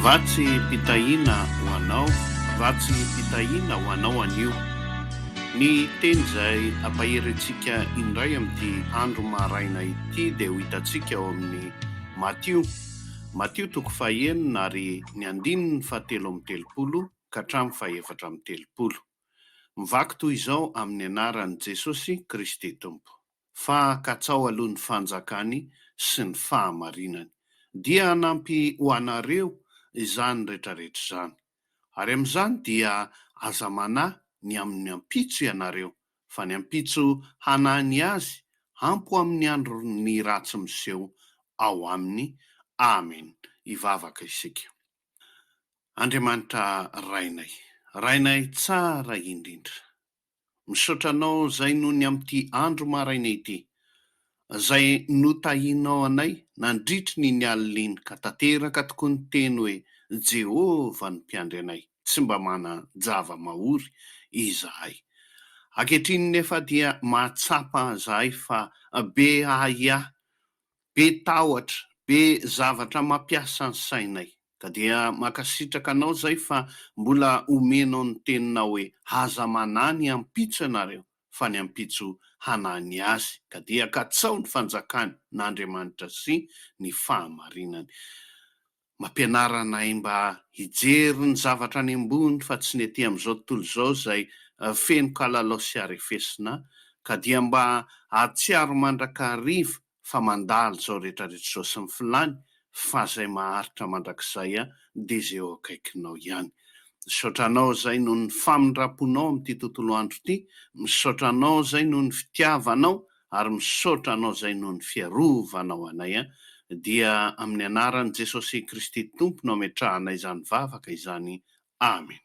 Vatsim-pitahiana ho anao, vatsim-pitahiana ho anao anio. Ny teny izay hampahery antsika indray amin'ity andro maraina ity dia ho hitantsika ao amin'ny Matio, Matio toko fahenina ary ny andininy fahatelo amby telopolo ka hatramin'ny faha-34. Mivaky toy izao amin'ny anaran'i Jesosy Kristy Tompo. Fa katsaho aloha ny fanjakany sy ny fahamarinany, dia hanampy ho anareo izany rehetrarehetra izany. Ary amin'izany dia aza manahy ny amin'ny ampitso ianareo, fa ny ampitso hanahy ny azy, ampy ho amin'ny andro ny ratsy miseho ao aminy. Amen. Hivavaka isika. Andriamanitra Rainay, Rainay tsara indrindra, Misaotra Anao izay noho ny amin'ity andro maraina ity, izay notahianao anay nandritry ny iny alina iny ka tanteraka tokoa ny teny hoe Jehovah no mpiandry anay, tsy mba manan-java-mahory izahay. Ankehitriny nefa dia mahatsapa izahay fa be ahiahy, be tahotra, be zavatra mampiasa ny sainay. Ka dia mankasitraka anao zay fa mbola omenao ny teninao hoe aza manahy ny ampitso ianareo fa ny ampitso hanahy ny azy ka dia katsao ny fanjakan n'Andriamanitra sy ny fahamarinany. Mampianara anay mba hijery ny zavatra any ambony fa tsy ny aty amin'izao tontolo izao izay feno kalalao sy harefesina ka dia mba hahatsiaro mandrakariva fa mandalo izao rehetra rehetra izao sy ny filany fa izay maharitra mandrakizay dia izay eo akaikinao ihany. Misaotra anao izay noho ny famindram-ponao amin'ity tontolo andro ity, misaotra anao izay noho ny fitiavanao ary misaotra anao izay noho ny fiarovanao anay. Dia amin'ny anaran'i Jesosy Kristy Tompo no ametrahanay izany vavaka izany. Amena.